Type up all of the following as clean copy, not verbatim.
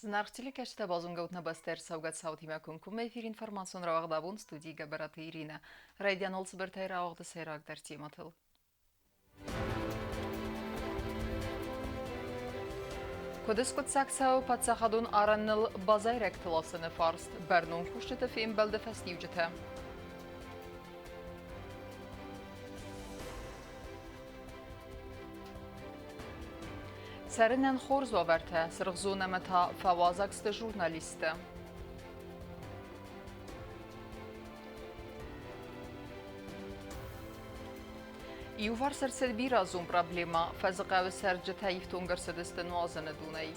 Зынаргъ телекӕсджытӕ, базонгӕут нӕ бӕстӕ ӕрцӕугӕ цаутимӕ комкоммӕ эфир информацион рауагъд абон студийы Гӕбӕраты Иринӕ. Райдиан алцыбыртӕй рауагъды сӕйрагдӕр темӕтыл. Куыд скъуыддзаг цӕуы паддзахадон арӕныл базайрӕгты ласыны фарст, бӕрнон кусджыты фембӕлды фӕстиуджытӕ. Цӕрынӕн хорз уавӕртӕ, цыргъзон ӕмӕ та фӕуазӕг сты журналисттӕ. Иуварс ӕрцыд бирӕазон проблемӕ, Фӕзыхъӕуы цӕрджытӕ ифтонг ӕрцыдысты нуазыны донӕй.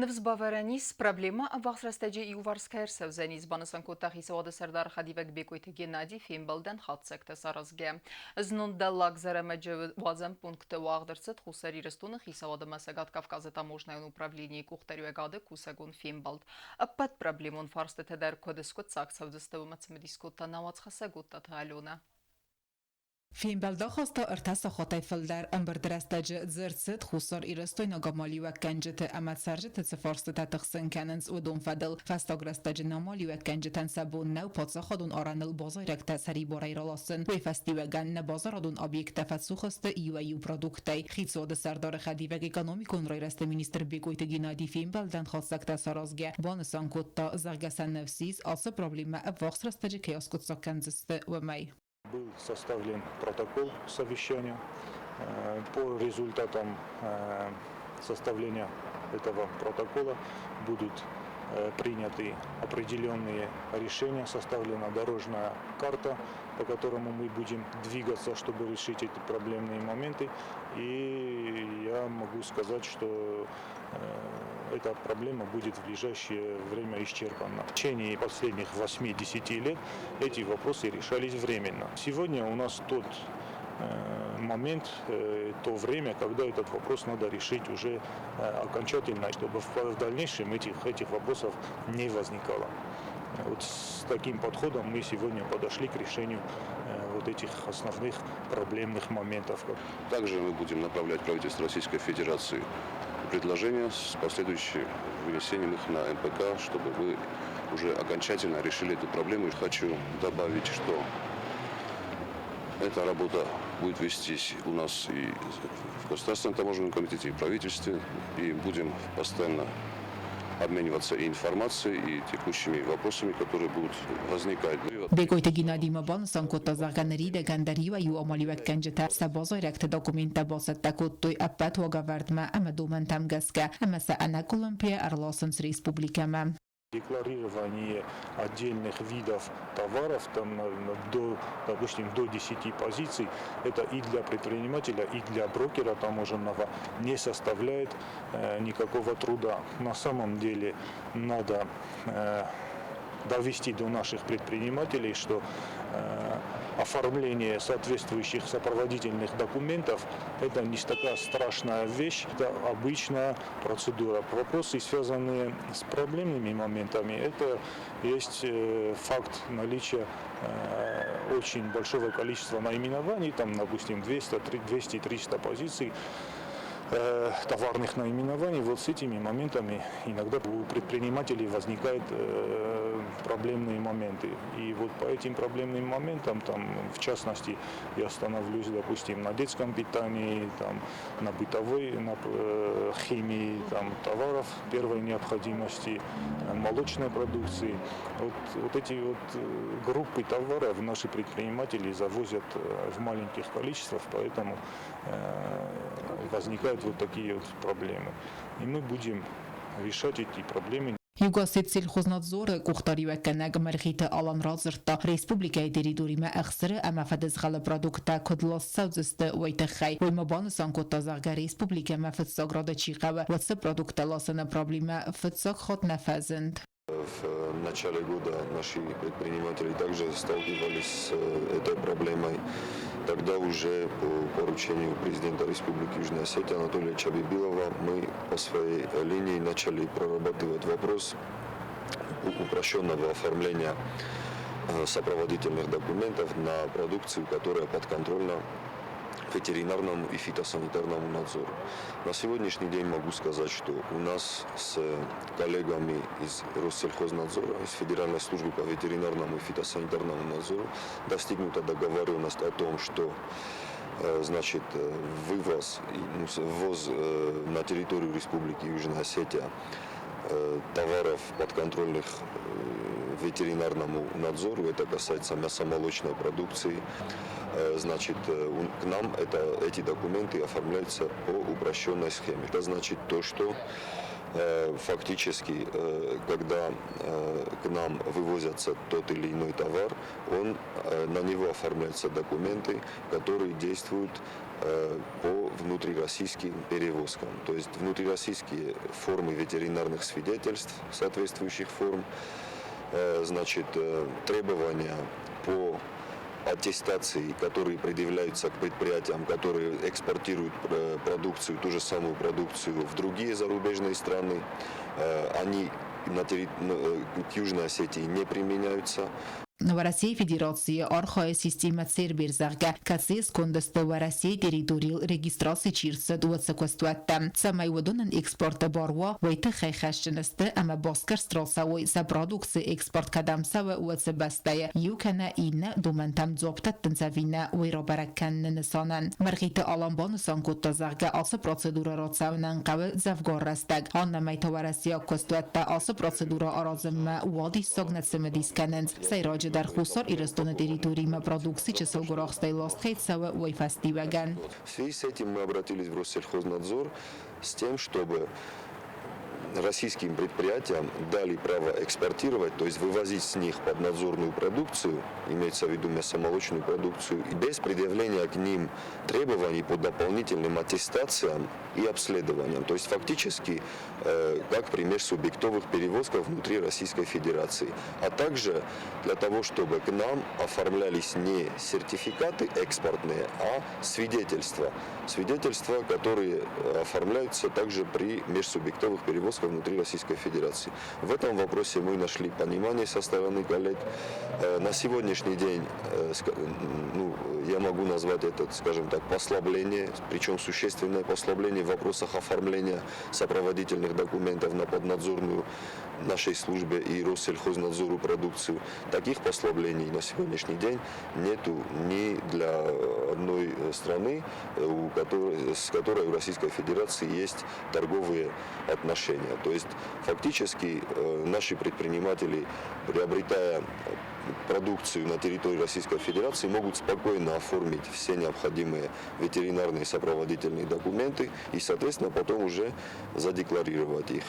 Ныфс бавӕрӕн ис, проблемӕ ӕввахс рӕстӕджы иуварс кӕй ӕрцӕудзӕнис, банысан кодта хицауады сӕрдары хӕдивӕг Бекъойты Геннадий фембӕлдӕн хатдзӕгтӕ саразгӕ. Знон Дӕллаг Зӕрӕмӕджы уадзӕн пункты уагъд ӕрцыд Хуссар Ирыстоны хицауад ӕмӕ Цӕгат Кавказы таможнӕйон управленийы къухдариуӕгады кусӕгон фембӕлд. Ӕппӕт проблемон фарстытӕ дӕр куыд скъуыддзаг цӕудзысты, уымӕ цымыдис кодта нӕ уацхӕссӕг Оттаты Аленӕ. Фембӕлд ахаста ӕртӕ сахатӕй фылдӕр. Ӕмбырды рӕстӕджы дзырд цыд Хуссар Ирыстойнаг амалиуӕггӕнджыты ӕмӕ цӕрджыты цы фарстытӕ тыхсын кӕнынц, уыдон фӕдыл. Фӕстаг рӕстӕджы нӕ амалиуӕггӕнджытӕн сӕ бон нӕу паддзахадон арӕныл базайрӕгтӕ сӕрибарӕй раласын. Уый фӕстиуӕгӕн нӕ базарадон объекттӕ фӕцух сты иуӕй-иу продукттӕй. Хицауады сӕрдары хӕдивӕг экономикон райрӕзты министр Бекъойты Геннадий фембӕлдӕн хатдзӕгтӕ саразгӕ банысан кодта, зӕгъгӕ сӕ ныфс ис, ацы проблемӕ ӕввахс рӕстӕджы кӕй аскъуыддзаг кӕндзысты, уымӕй. Был составлен протокол совещания. По результатам составления этого протокола будут приняты определенные решения, составлена дорожная карта, по которому мы будем двигаться, чтобы решить эти проблемные моменты. И я могу сказать, что эта проблема будет в ближайшее время исчерпана. В течение последних 8-10 лет эти вопросы решались временно. Сегодня у нас тот момент, то время, когда этот вопрос надо решить уже окончательно, чтобы в дальнейшем этих вопросов не возникало. Вот с таким подходом мы сегодня подошли к решению вот этих основных проблемных моментов. Также мы будем направлять правительство Российской Федерации предложения с последующим вынесением их на МПК, чтобы мы уже окончательно решили эту проблему. И хочу добавить, что эта работа будет вестись у нас и в Государственном таможенном комитете, и в правительстве, и будем постоянно обмениваться и информацией, и текущими вопросами, которые будут возникать. Бекъойты Геннадий ма банысан кодта, зӕгъгӕ, ныридӕгӕн дӕр иуӕй-иу амалиуӕггӕнджытӕ сӕ базайрӕгты документтӕ бацӕттӕ кодтой ӕппӕт уагӕвӕрдмӕ ӕмӕ домӕнтӕм гӕсгӕ ӕмӕ сӕ ӕнӕкъуылымпыйӕ ӕрласынц республикӕмӕ. Декларирование отдельных видов товаров, там, до, допустим, до 10 позиций, это и для предпринимателя, и для брокера таможенного не составляет никакого труда. На самом деле надо довести до наших предпринимателей, что оформление соответствующих сопроводительных документов – это не такая страшная вещь, это обычная процедура. Вопросы, связанные с проблемными моментами, это есть факт наличия очень большого количества наименований, там, допустим, 200-300 позиций, товарных наименований. Вот с этими моментами иногда у предпринимателей возникают проблемные моменты. И вот по этим проблемным моментам, там, в частности, я остановлюсь, допустим, на детском питании, там, на бытовой, на химии, там, товаров первой необходимости, молочной продукции. Вот эти вот группы товаров наши предприниматели завозят в маленьких количествах, поэтому возникают вот такие вот проблемы. И мы будем решать эти проблемы. Югосетсельхознадзоры къухдариуӕггӕнӕг Мӕргъиты Алан радзырдта, республикӕйы территоримӕ ӕхсыры ӕмӕ фӕдызгъӕлы продукттӕ куыд ласт цӕудзысты, уый тыххӕй. Уый ма банысан кодта, зӕгъгӕ, республикӕмӕ фыццаг рады чи хъӕуы, уыцы продукттӕ ласыны проблемӕ фыццаг хатт нӕ фӕзынд. В начале года наши предприниматели также сталкивались с этой проблемой. Тогда уже по поручению президента Республики Южная Осетия Анатолия Бибилова мы по своей линии начали прорабатывать вопрос упрощенного оформления сопроводительных документов на продукцию, которая подконтрольна ветеринарному и фитосанитарному надзору. На сегодняшний день могу сказать, что у нас с коллегами из Россельхознадзора, из Федеральной службы по ветеринарному и фитосанитарному надзору достигнута договоренность о том, что значит, вывоз, ну, ввоз на территорию Республики Южная Осетия товаров, подконтрольных ветеринарному надзору, это касается мясомолочной продукции, значит, к нам эти документы оформляются по упрощенной схеме. Это значит то, что фактически, когда к нам вывозятся тот или иной товар, на него оформляются документы, которые действуют по внутрироссийским перевозкам. То есть внутрироссийские формы ветеринарных свидетельств, соответствующих форм, значит, требования по аттестации, которые предъявляются к предприятиям, которые экспортируют продукцию, ту же самую продукцию в другие зарубежные страны, они к Южной Осетии не применяются. Уӕрӕсейы Федерацийы архайы системӕ Цербер, зӕгъгӕ, кӕцыйы сконды сты Уӕрӕсейы территорийыл регистраци чи рцыд, уыцы куыстуӕттӕ. Цӕмӕй уыдонӕн экспорты бар уа, уый тыххӕй хӕсджын сты ӕмӕ басгӕрст рацӕуой, сӕ продукци экспорт кӕдӕм цӕуы, уыцы бӕстӕйы иу кӕнӕ иннӕ домӕнтӕм дзуапп дӕттынц ӕви нӕ, уый рабӕрӕг кӕныны нысанӕн. Мӕргъиты Алан банысан кодта, зӕгъгӕ, ацы процедурӕ рацӕуынӕн хъӕуы дзӕвгар рӕстӕг. Аннӕмӕй та уӕрӕсейаг куыстуӕттӕ ацы процедурӕ аразынмӕ уадиссаг нӕ цымыдис кӕнынц. Сӕйраджыдӕр Хуссар Ирыстоны территоримӕ продукци чысыл гуырахстӕй ласт кӕй цӕуы, уый фӕстиуӕгӕн. В связи с этим мы обратились в Россельхознадзор с тем, чтобы российским предприятиям дали право экспортировать, то есть вывозить с них поднадзорную продукцию, имеется в виду мясомолочную продукцию, и без предъявления к ним требований по дополнительным аттестациям и обследованиям. То есть фактически, как при межсубъектовых перевозках внутри Российской Федерации. А также для того, чтобы к нам оформлялись не сертификаты экспортные, а свидетельства. Свидетельства, которые оформляются также при межсубъектовых перевозках внутри Российской Федерации. В этом вопросе мы нашли понимание со стороны коллег. На сегодняшний день ну, я могу назвать это, скажем так, послабление, причем существенное послабление в вопросах оформления сопроводительных документов на поднадзорную нашей службе и Россельхознадзору продукцию. Таких послаблений на сегодняшний день нету ни для одной страны, с которой у Российской Федерации есть торговые отношения. То есть фактически наши предприниматели, приобретая продукцию на территории Российской Федерации, могут спокойно оформить все необходимые ветеринарные сопроводительные документы и, соответственно, потом уже задекларировать их,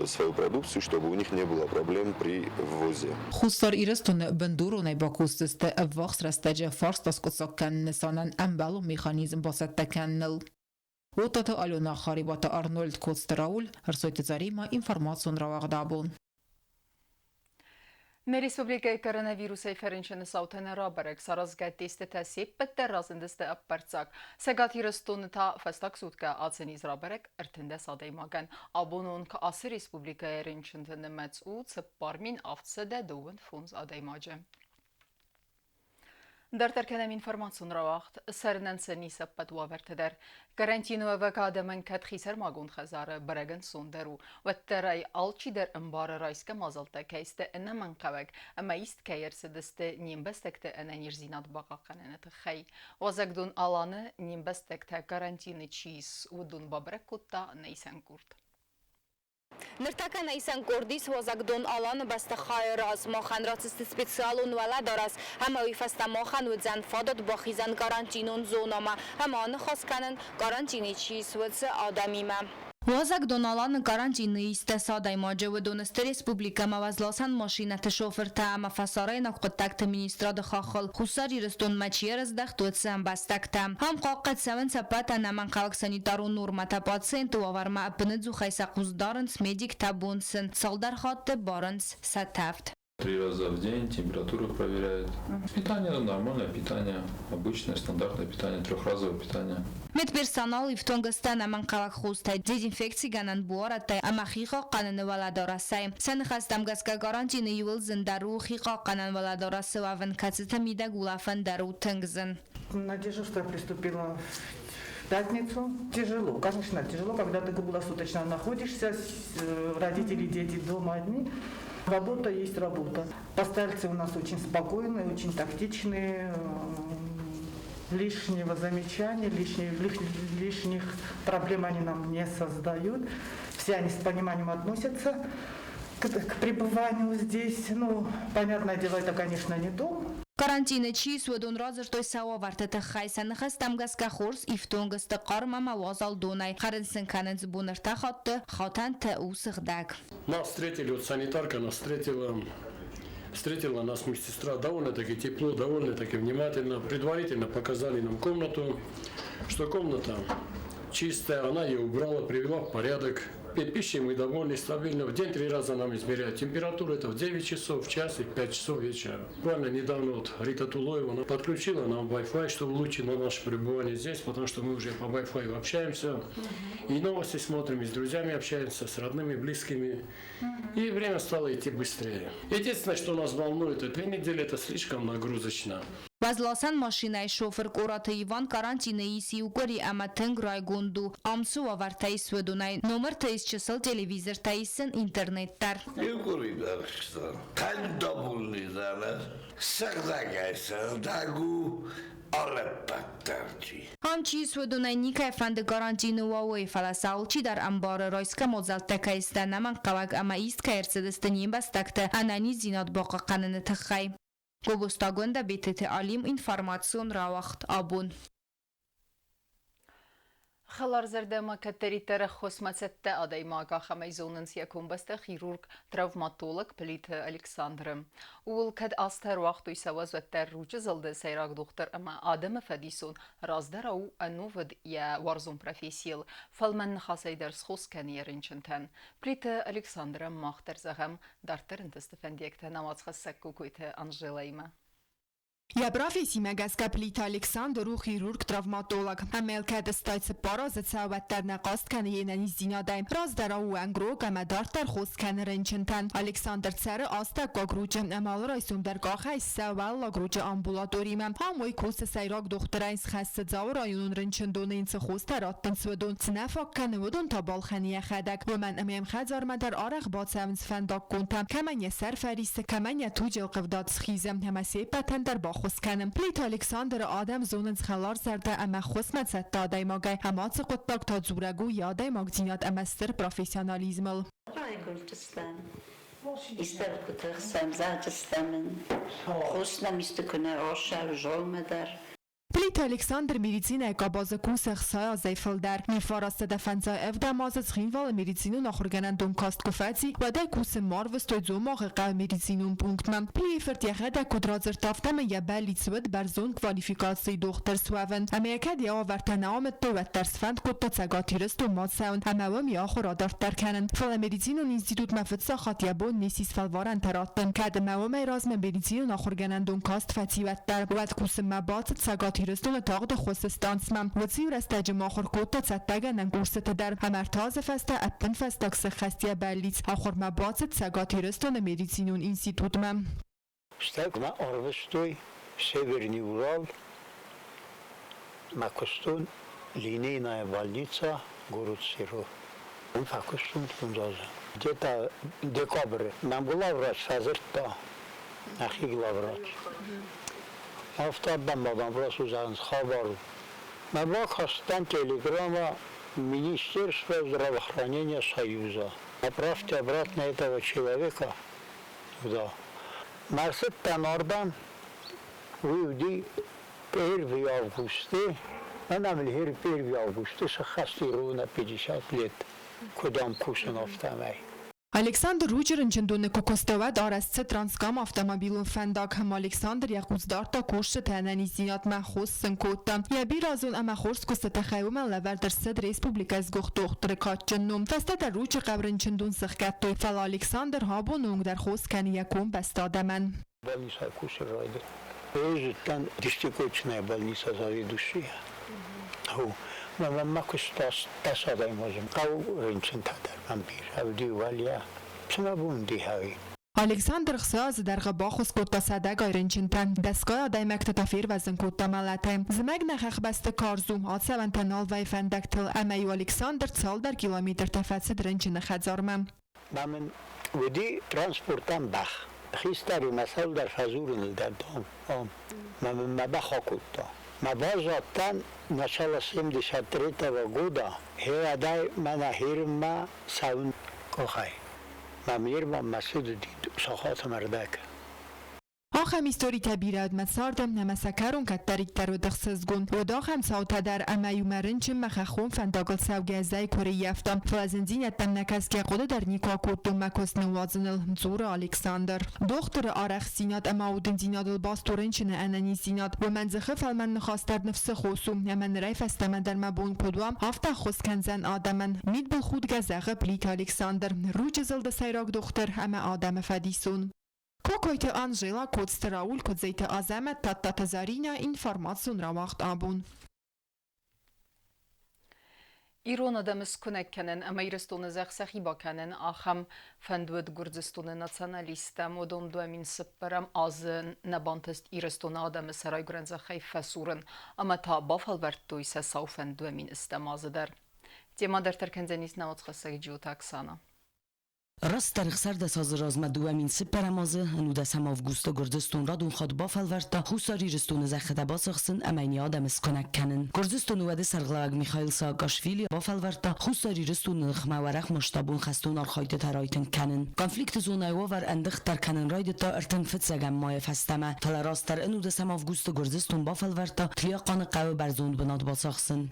свою продукцию, чтобы у них не было проблем при ввозе. Хуссар Ирыстоны бындуронӕй бакусдзысты ӕввахс рӕстӕджы фарст аскъуыддзаг кӕныны нысанӕн ӕмбӕлон механизм бацӕттӕ кӕныныл. Отаты Алена, Харибаты Арнольд, Коцты Рауль, Ӕрсойты Заремӕ, информацион рауагъд абон. Нӕ республикӕйы коронавирусӕй фӕрынчыны цаутӕ нӕ рабӕрӕг. Саразгӕ тестытӕ се ппӕт дӕр разындысты ӕппӕрццаг. Цӕгат Ирыстоны та фӕстаг суткӕ ацы низ рабӕрӕг 13 адӕймагӕн. Абоны онг ацы республикӕйы рынчынты нымӕц у 4725 адӕймаджы. Дарддӕр кӕнӕм информацион рауагъд. Цӕрынӕн сӕ ницы ӕппӕт уавӕртӕ дӕр. Карантины уӕвӕг адӕмӕн кӕд хисӕрмагонд хӕдзары бӕрӕг ӕнцондӕр у, уӕддӕр ӕй алчидӕр ӕмбары райсгӕ мадзӕлттӕ кӕй сты ӕнӕмӕнгхъӕуӕг ӕмӕ ист кӕй ӕрцыдысты не мбӕстӕгты ӕнӕниздзинад бахъахъхъӕныны тыххӕй. Уазӕгдон Аланы не мбӕстӕгтӕ карантины чи ис, уыдон бабӕрӕг кодта нӕ исӕн къорд. Ныртӕккӕ нӕ исӕн къорд ис уазӕгдон Аланы бӕстыхайы раз. Махӕн ратдзысты специалон уӕлӕдарӕс ӕмӕ уый фӕстӕ махӕн уыдзӕн фадат бахизӕн карантинон зонӕмӕ ӕмӕ аныхас кӕнын, карантины чи ис, уыцы адӕмимӕ. Уазӕгдон Аланы карантины истӕ адӕймаджы уыдон сты республикӕмӕ уӕзласӕн машинӕты шофыртӕ ӕмӕ фӕсарӕйнаг хъуыддӕгты министрады хаххыл Хуссар Ирыстонмӕ чи ӕрыздӕхт, уыцы ӕмбӕстӕгтӕ. Ам хъахъхъӕд цӕуынц ӕппӕт ӕнӕмӕнгхъӕуӕг санитарон нормӕтӕ пациенты уавӕрмӕ ӕппынӕдзухӕй сӕ хъус дарынц, медиктӕ бон сын цалдӕр хатты барынц сӕ тӕвд. Три раза в день температуру проверяют. Питание нормальное питание, обычное стандартное питание, трехразовое питание. Медперсонал ифтонг сты ӕнӕмӕнгхъӕуӕг хостӕй, дезинфекцигӕнӕн буарадтӕй ӕмӕ хихъахъхъӕныны уӕлӕдарӕсӕй. Сӕ ныхӕстӕм гӕсгӕ карантины иууыл зындӕр у хихъахъхъӕнӕн уӕлӕдарӕсы уӕвын, кӕцыты мидӕг улӕфӕн дӕр у тынг зын. На дежурство приступила в пятницу. Тяжело, конечно, тяжело, когда ты круглосуточно находишься, родители, дети дома одни. Работа есть работа. Постояльцы у нас очень спокойные, очень тактичные. Лишнего замечания, лишних проблем они нам не создают. Все они с пониманием относятся к пребыванию здесь. Ну, понятное дело, это, конечно, не дом. Карантины чи ис, уыдон радзырдтой сӕ уавӕрты тыххӕй. Сӕ ныхӕстӕм гӕсгӕ хорз ифтонг сты хъарм ӕмӕ уазал донӕй. Хӕрын сын кӕнынц бон ӕртӕ хатты, хатӕнтӕ у сыгъдӕг. Нас встретили, вот санитарка нас встретила, встретила нас медсестра довольно-таки тепло, довольно-таки внимательно. Предварительно показали нам комнату, что комната чистая, она ее убрала, привела в порядок. Пищей мы довольны, стабильно. В день три раза нам измеряют температуру. Это в 9 часов, в час и в 5 часов вечера. Буквально недавно вот Рита Тулоева она подключила нам Wi-Fi, чтобы лучше на наше пребывание здесь, потому что мы уже по Wi-Fi общаемся. И новости смотрим, и с друзьями общаемся, с родными, близкими. И время стало идти быстрее. Единственное, что нас волнует, это 2 недели, это слишком нагрузочно. Уӕзласӕн машинӕйы шофыр Къораты Иван карантины ис иу къуыри ӕмӕ тынг райгонд у, ам цы уавӕртӕ ис, уыдонӕй. Номырты ис чысыл телевизортӕ, ис сын интернет дӕр. Иу къуыри дӕр стӕм. Тӕндабулни дӕр сыгъдӕгӕй сыгъдӕг у алӕппӕт дӕр чи. Ам чи ис, уыдонӕй никӕй фӕнды карантины уа, уый, фӕлӕ сӕ алчидӕр ӕмбары, райсгӕ мадзӕлттӕ кӕй сты ӕнӕмӕнгхъӕуӕг ӕмӕ ист кӕй ӕрцыдысты не мбӕстӕгты ӕнӕниздзинад бахъахъхъӕныны тыххӕй. Гобозты Агуындӕ, Бететы Алим, информацион рауагъд Абон. Хӕларзӕрдӕмӕ кӕддӕриддӕр ӕххуысмӕ цӕттӕ адӕймаг ахӕмӕй зонынц йӕ комбӕстӕ хирург-травматолог Плиты Александры. Ууыл кӕд азтӕ ӕруагътой сӕ уӕз, уӕддӕр Ручъы зылды сӕйраг дохтыр ӕмӕ адӕмы фӕдисон раздӕрау у ӕнувыд йӕ уарзон профессийыл, фӕлмӕн ныхасӕй дӕр схос кӕны йӕ рынчынтӕн. Плиты Александрӕн мах дӕр зӕгъӕм, дарддӕр ӕнтысты фӕндиӕгтӕ нӕ уацхӕссӕг Кокойты Анжелӕимӕ. Йӕ профессимӕ гӕсгӕ Плиты Александр у хирург-травматолог. Ӕмӕ кӕд 84 азы цӕуы, уӕддӕр нӕ хъаст кӕны йе нӕниздзинадӕй. Раздӕрау у уӕнгрог ӕмӕ дарддӕр хос кӕны рынчынтӕн. Александр цӕры астӕуккаг Ручъы ӕмӕ алы райсом дӕр къахӕй ссӕуы Уӕллаг Ручъы амбулаторимӕ. Ам уый кусы сӕйраг дохтырӕй, схӕссы Дзауы районон рынчындоны йын цы хостӕ раттынц, уыдон. Цы нӕ фаг кӕны, уыдон та балхӕны йӕхӕдӕг. Уымӕн ӕмӕ йӕм хӕдзармӕ дӕр арӕх бацӕуынц фӕндаггонтӕ. Кӕмӕн йӕ сӕр фӕриссы, кӕмӕн йӕ туджы ӕлхъывдад схизы, ӕмӕ се ппӕтӕн дӕр баххуыс кӕны. Плиты Александры адӕм зонынц хӕларзӕрдӕ ӕмӕ ӕххуысмӕ цӕттӕ адӕймагӕй, ӕмӕ ацы хъуыддаг та дзурӕг у йӕ адӕймагдзинад ӕмӕ стыр профессионализмыл. Райгуырдыстӕм, истӕркуыты хсӕн зарджыстӕм ын, хъус нӕм исты куы нӕ росӕвзонмӕ дӕр. Плиты Александр медицинӕйы къабазы кусы 60 азӕй фылдӕр. 1957 азы Цхинвалы медицинон ахуыргӕнӕндон каст куы фӕци, уӕдӕй кусынмӕ арвыстой Дзомагъы хъӕуы медицинон пунктмӕ. Плийы фырт йӕхӕдӕг куыд радзырдта, афтӕмӕй йӕ бӕллиц уыд бӕрзонд квалификацийы дохтыр суӕвын. Ӕмӕ йӕ кӕд йӕ уавӕртӕ нӕ амыдтой, уӕддӕр сфӕнд кодта Цӕгат Ирыстонмӕ ацӕуын ӕмӕ уым йӕ ахуыр адарддӕр кӕнын. Фӕлӕ медицинон институтмӕ фыццаг хатт йӕ бон не ссис фӕлварӕнтӕ раттын. Кӕд ӕмӕ уымӕй размӕ медицинон ахуыргӕнӕндон каст фӕци, уӕддӕр. Уӕд кусынмӕ бацыд Цӕгат Ирыстоны тагъд ӕххуысы станцмӕ. Уыцы иу рӕстӕджы ма ахуыр кодта цӕттӕгӕнӕн курсыты дӕр ӕмӕ 3 азы фӕстӕ ӕппынфӕстаг сӕххӕст йӕ бӕллиц. Ахуырмӕ бацыд Цӕгат Ирыстоны медицинон институтмӕ. Стӕй мӕ ӕрвыстой Северный Урал, мӕ куыстон линейная больница город Серов. Уым фӕкуыстон 5 азы. Где-то декабры мӕм главврач фӕдзырдта, нӕхи главврач. Афтӕ бамбарӕм, просто зӕгъынц, хабар у. Мӕ бакастӕн телеграмма Министерства здравоохранения Союза. Направьте обратно этого человека туда. Ӕрцыдтӕн ардӕм, уый уыди первый августы, мӕнӕ мыл первый августы сӕххӕст ровно 50 лет, куыд ам кусын, афтӕмӕй. Александр Ручъы рынчындоны куы куыста, уӕд арӕзт цыд Транскам автомобилон фӕндаг ӕмӕ Александр йӕ хъус дардта кусджыты ӕнӕниздзинадмӕ, хос сын кодта. Йӕ бирӕазон ӕмӕ хорз куысты тыххӕй уымӕн лӕвӕрд ӕрцыд республикӕйы сгуыхт дохтыры кадджын ном. Фӕстӕдӕр Ручъы хъӕу рынчындон сыхгӕдтой, фӕлӕ Александр абоны онг дӕр хос кӕны йӕ комбӕсты адӕмӕн. Больница кусы райдыдта. Зыдтан десятикочная больница заведующая. Мӕ куыста дӕс адӕймаджы. Хъӕу рынчынтӕ дӕр мӕм бирӕ уыди, уӕлйа. Цымӕ бон дихӕй. Александр ӕхсӕз азы дӕргъы баххуыс кодта сӕдӕгай рынчынтӕн, дӕсгай адӕймӕгты та фервӕзын кодта мӕлӕтӕй. Зымӕг нӕ хӕхбӕсты карз у, ацӕуӕнтӕ нал вӕййы фӕндӕгтыл, ӕмӕ-иу Александр цалдӕр километртӕ фӕцыд рынчыны хӕдзармӕ. Ма мын уыди транспортӕн бӕх. Хистӕримӕ цӕуылдӕр фӕдзурыныл дӕр дам, ма мын мӕ бӕх акодта. Мӕ баззадтӕн начало 73-го года, гъе мӕнӕ херынмӕ цӕуын къухӕй. Мӕ мирмӕ мӕ цыд уыди сахатмӕ рдӕг. Ахӕм историтӕ бирӕ уыд мӕ царды, ӕмӕ сӕ кӕрон кӕддӕриддӕр уыд ӕхсызгон. Уӕд ахӕм цаутӕ дӕр ӕмӕ-иу мӕ рынчынмӕ хӕххон фӕндагыл цӕугӕ зӕй куы рыййӕфта. Фӕлӕ зындзинӕдтӕм нӕ кӕсгӕ хъуыды дӕр никуы акодтон мӕ куыст ныууадзыныл, дзуры Александр. Дохтыры арӕхстдзинад ӕмӕ аудындзинадыл баст у рынчыны ӕнӕниздзинад. Уымӕн дзыхы фӕлмӕн ныхас дӕр ныфсы хос у, ӕмӕ нырӕй фӕстӕмӕ дӕр мӕ бон куыд уа, афтӕ ӕххуыс кӕндзӕн адӕмӕн. Мидбылхудгӕ зӕгъы Плиты Александр, Ручъы зылды сӕйраг дохтыр ӕмӕ адӕмы фӕдисон. Кокойты Анжела, Коцты Рауль, Куыдзойты Азӕмӕт, Тадтаты Заринӕ, информацион рауагъд абон. Ирон адӕмы скуынӕг кӕнын ӕмӕ Ирыстоны зӕхх сӕхи бакӕнын ахӕм фӕнд уыд Гуырдзыстоны националисттӕм. Уыдон 2004 азы нӕ бантыст Ирыстоны адӕмы сӕ райгуырӕн зӕххӕй фӕсурын ӕмӕ та бафӕлвӕрдтой сӕ сау фӕнд 2010 азы дӕр. Темӕ дарддӕр кӕндзӕнис нӕ уацхӕссӕг Джиоты Оксана. Растдӕр 16 азы размӕ 2004 азы 19 августы Гуырдзыстон радон хатт бафӕлвӕрдта Хуссар Ирыстоны зӕххытӕ бацахсын ӕмӕ йын йӕ адӕмы скуынӕг кӕнын. Гуырдзыстоны уӕды сӕргълӕууӕг Михаил Саакашвили бафӕлвӕрдта Хуссар Ирыстоны ныхмӕ уӕрӕхмасштабон хӕстон архайдтытӕ райтынг кӕнын. Конфликты зонӕйы уавӕр ӕндыгъддӕр кӕнын райдыдта 35 майы фӕстӕмӕ, фӕлӕ растдӕр 19 августы Гуырдзыстон бафӕлвӕрдта Тлиахъаны хъӕуы бӕрзонд бынат бацахсын.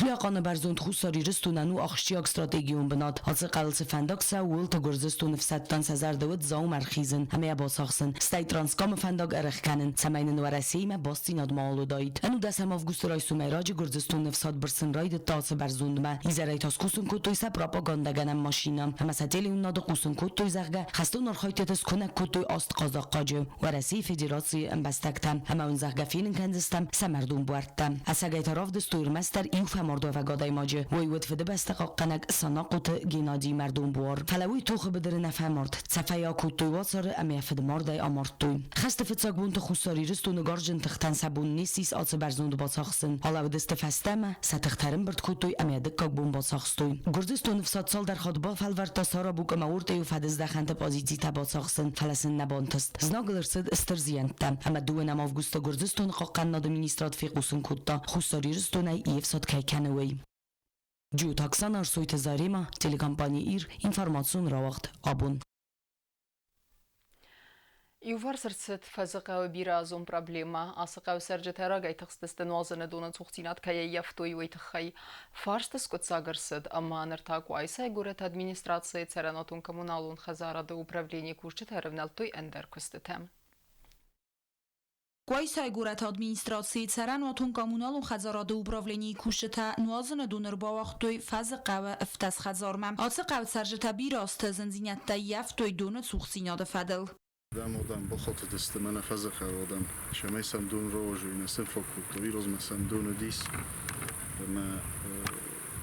Тлиахъаны бӕрзонд Хуссар Ирыстонӕн у ахсджиаг стратегион бынат. Ацы хъӕуыл цы фӕндаг цӕуы, ууылты Гуырдзыстоны ӕфсӕдтӕн сӕ зӕрды уыд Дзаумӕ ӕрхизын ӕмӕ йӕ бацахсын, стӕй Транскамы фӕндаг ӕрӕхгӕнын, цӕмӕй нын Уӕрӕсеимӕ бастдзинад ма уыдаид. 19 августы райсомӕй раджы Гуырдзыстоны ӕфсад бырсын райдыдта ацы бӕрзондмӕ. Изӕрӕй та скусын кодтой сӕ пропагандӕгӕнӕн машинӕ ӕмӕ сӕ телеуынынады хъусын кодтой, зӕгъгӕ, хӕстон архайдтыты скуынӕг кодтой аст хъазахъхъаджы Уӕрӕсейы Федерацийы ӕмбӕстӕгтӕ ӕмӕ уын, зӕгъгӕ, фенын кӕндзыстӕм сӕ мӕрдон буӕрттӕ. Ӕцӕгӕй та равдыстой ӕрмӕстдӕр иу фӕмардуӕвӕг адӕймаджы, уый уыд Фыдыбӕстӕ хъахъхъӕнӕг Санахъоты Геннадийы мӕрдон буар. Фӕлӕ уый тохы быдыры нӕ фӕмард, цӕфӕй акодтой уацары ӕмӕ йӕ фыдмардӕй амардтой. Хӕсты фыццаг бонты Хуссар Ирыстоны гарзджын тыхтӕн сӕ бон не ссис ацы бӕрзонд бацахсын. Алӕуыдысты фӕстӕмӕ, сӕ тыхтӕ ӕрӕмбырд кодтой ӕмӕ дыккаг бон бацахстой. Гуырдзыстоны фсад цалдӕр хатт бафӕлвӕрдта Сарабук ӕмӕ Ортъеуы фӕдыздӕхӕнты позицитӕ бацахсын, фӕлӕ сын нӕ бантыст. Знагыл ӕрцыд стыр зиӕнттӕ, ӕмӕ 2 августы Гуырдзыстоны хъахъхъӕнынады министрад фехъусын кодта, Хуссар Ирыстонӕй йе фсад кӕй кӕны, уый. Джиоты Оксана, Ӕрсойты Заремӕ, телекомпани «Ир», информацион рауагъд «Абон». Иуварс ӕрцыд Фӕзыхъӕуы бирӕазон проблемӕ. Ацы хъӕуы цӕрджытӕ рагӕй тыхстысты нуазыны доны цухдзинад кӕй ӕййӕфтой, уый тыххӕй. Фарст скъуыддзаг ӕрцыд, ӕмӕ ныр та Къуайсайы горӕты администрацийы цӕрӕнуатон-коммуналон хӕдзарады управленийы кусджытӕ ӕрӕвнӕлдтой ӕндӕр куыстытӕм. Къуайсайы горӕты администрацийы цӕрӕнуатон-коммуналон хӕдзарады управленийы кусджытӕ нуазыны дон ӕрбауагътой Фӕзыхъӕуы ӕфтӕс хӕдзармӕ. Ацы хъӕуы цӕрджытӕ бирӕ азты зындзинӕдтӕ ӕййӕфтой доны цухдзинады фӕдыл. Адӕм бахатыдысты мӕнӕ Фӕзыхъӕуы адӕм, цӕмӕй сӕм дон рауазой, нӕ сын фаг кодтой. Уый сӕм дон уыдис ӕмӕ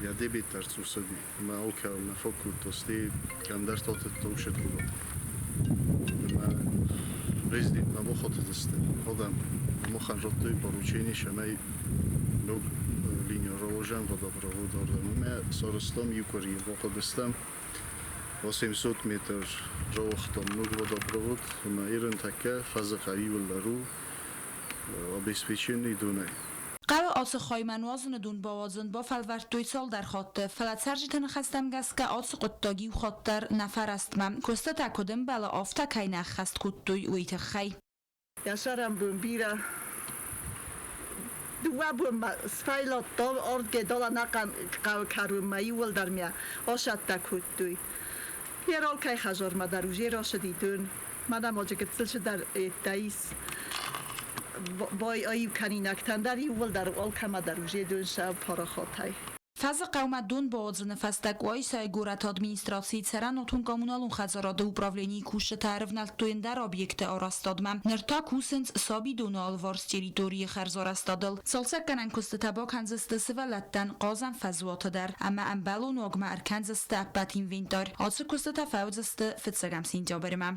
йӕ дебет дӕр цъус уыди ӕмӕ алкӕуыл нӕ фаг кодта, стӕй кӕмдӕр та тыдта ушедгула. Ӕмӕ президентмӕ бахатыдысты адӕм, махӕн радтой поручение, цӕмӕй ног линия рауазӕм водопровод ардӕм. Ӕмӕ сарӕзтам иу къуырийы бахъуыдыстӕм 800 метр рауагътам ног водопровод ӕмӕ ирын тӕккӕ фӕзыхъӕ иууылдӕр у обеспеченный донӕй. Хъӕуы ацы хаймӕ нуазыны дон бауадзын бафӕлвӕрдтой цалдӕр хатты, фӕлӕ цӕрджыты ныхӕстӕм гӕсгӕ ацы хъуыддаг иу хатт дӕр нӕ фӕрӕстмӕ. Куыстытӕ куыд ӕмбӕлы, афтӕ кӕй нӕ ӕххӕст кодтой, уый тыххӕй. Йӕ сӕрӕнбон бирӕ дыууӕ бонмӕ сфӕйлыдта ардгӕй дӕлӕ ӕнӕхъӕн хъӕуы кӕронмӕ иууылдӕр мӕ асӕттӕ кодтой. Йе алкӕй хӕдзармӕ дӕр уже рацыди дон. Мӕнӕ ма дзы гыццыл цыдӕр йедтӕ ис. Аив кӕнинӕгтӕн дӕр иууылдӕр алкӕмӕ дӕр уже дон сӕ парахатӕй. Фӕзыхъӕумӕ дон бауадзыны фӕстӕ Къуайсайы горӕты администрацийы цӕрӕнуатон-коммуналон хӕдзарады управленийы кусджытӕ ӕрывнӕлдтой ӕндӕр объекты арӕзтадмӕ. Ныр та кусынц сабидоны алыварс территорийы хӕрзарӕзтадыл. Цалцӕггӕнӕн куыстытӕ бакӕндзысты сывӕллӕттӕн хъазӕн фӕзуаты дӕр ӕмӕ ӕмбӕлон уагмӕ ӕркӕндзысты ӕппӕт инвентарь. Ацы куыстытӕ фӕуыдзысты фыццӕгӕм сентябрьмӕ.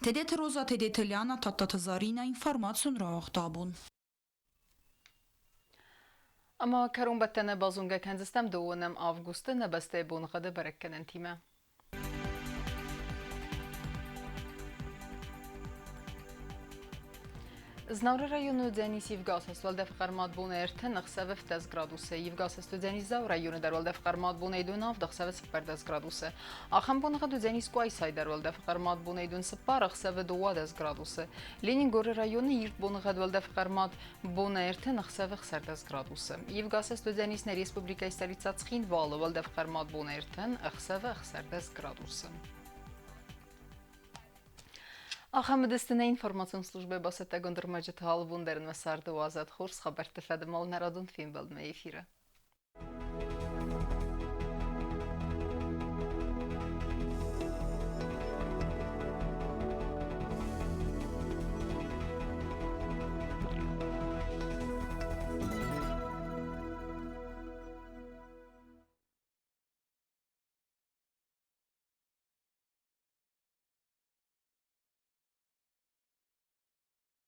Тедеты Роза, Тедеты Лиана, Тадтаты Заринӕ, информацион рауагъд абон. Ӕмӕ кӕронбӕттӕны базонгӕ кӕндзыстӕм дыууынӕм августы нӕ бӕстӕйы боныгъӕды бӕрӕггӕнӕнтимӕ. Знауыры районы уыдзӕнис ивгӕ уӕлдӕф хъӕрмад бонӕй 30, ӕхсӕвы 17 градусы. Ивгӕ уыдзӕнис Дзауы районы дӕр уӕлдӕф хъӕрмад бонӕй дон 7, ӕхсӕвы 14 градусы. Ахӕм боныгъӕд уыдзӕнис Къуайсайы дӕр уӕлдӕф хъӕрмад бонӕй дон 4, ӕхсӕвы 12 градусы. Ленингоры районы ирд боныгъӕд уӕлдӕф хъӕрмад бонӕй 30, ӕхсӕвы 16 градусы. Ивгӕ уыдзӕнис нӕ республикӕйы столицӕ Цхинвалы уӕлдӕф хъӕрмад бонӕй 30, ӕхсӕвы 16 градусы. Ахӕм уыдысты нӕ информацион службӕйы бацӕттӕгонд ӕрмӕджыты алыбон дӕр нӕ царды уадзӕд хорз хабӕртты фӕдыл нӕ радон фембӕлдмӕ эфиры.